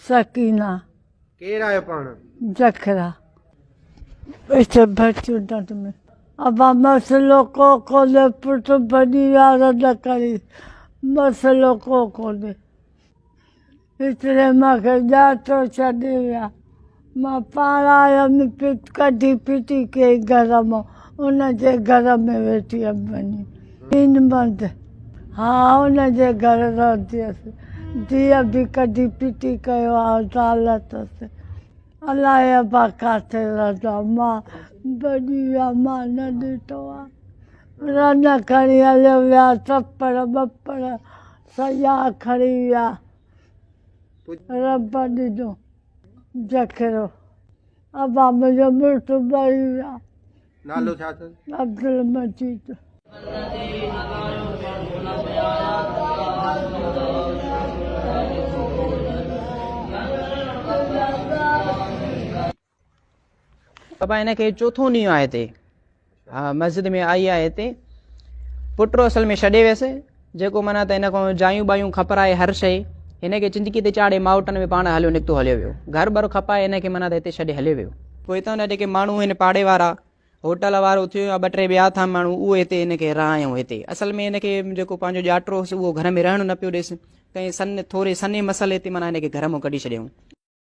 سڪينه. ڪير آهيو پاڻ؟ جکرا. اتي ڀرتيون ڊنڊ ۾. ابا مسئلو ڪو ڪونهي پٽ ڀڄي ويا رد ڪري مسئلو ڪو ڪونهي هتڙي مان کي ڄاتو ڇڏي ويا مان پاڻ آيم ڪڍي ڦٽي ڪئي گهر مان ان جي گهر ۾ ويٺي هيم وڃي دين مند ها ان جي گهر رهندي هيس ڌيء به ڪڍي ڦٽي ڪيو آ زال اٿس الائي ابا ڪاٿي رهندو آ مان ڀڄي ويا مان نه ڏٺو آ رن کڻي هليو ويا ٿپڙ ٻپڙ سڄا کڻي ويا رب ڏنو جکرو ابا منهنجو مڙس مري ويا. نالو ڇا اٿس؟ عبدالمجيد. بابا هن کي چوٿون ڏينهن آهي هتي ها مسجد ۾ آئي آهي هتي پٽ اصل ۾ ڇڏي ويس جيڪو معنيٰ ته هن کان جايون بايون کپرائي هر شيء هن کي چنجڪي تي چاڙهي مائٽن ۾ پاڻ هليو نڪتو هليو ويو گهر ٻر کپائي هن کي معنيٰ ته هتي ڇڏي هليو ويو. پوء هتان جا جيڪي ماڻهو هن پاڙي وارا هوٽل وارو ٿيو يا ٻه ٽي ٻيا ٿا ماڻهو اهي هتي هن کي رهايائون هتي اصل ۾ هن کي جيڪو پنهنجو ڄاٽرو هوس اهو گهر ۾ رهڻ نه پيو ڏيس ڪنهن سن ٿوري سنهي مسئلي تي معنيٰ هن کي گهر مان ڪڍي ڇڏيائون.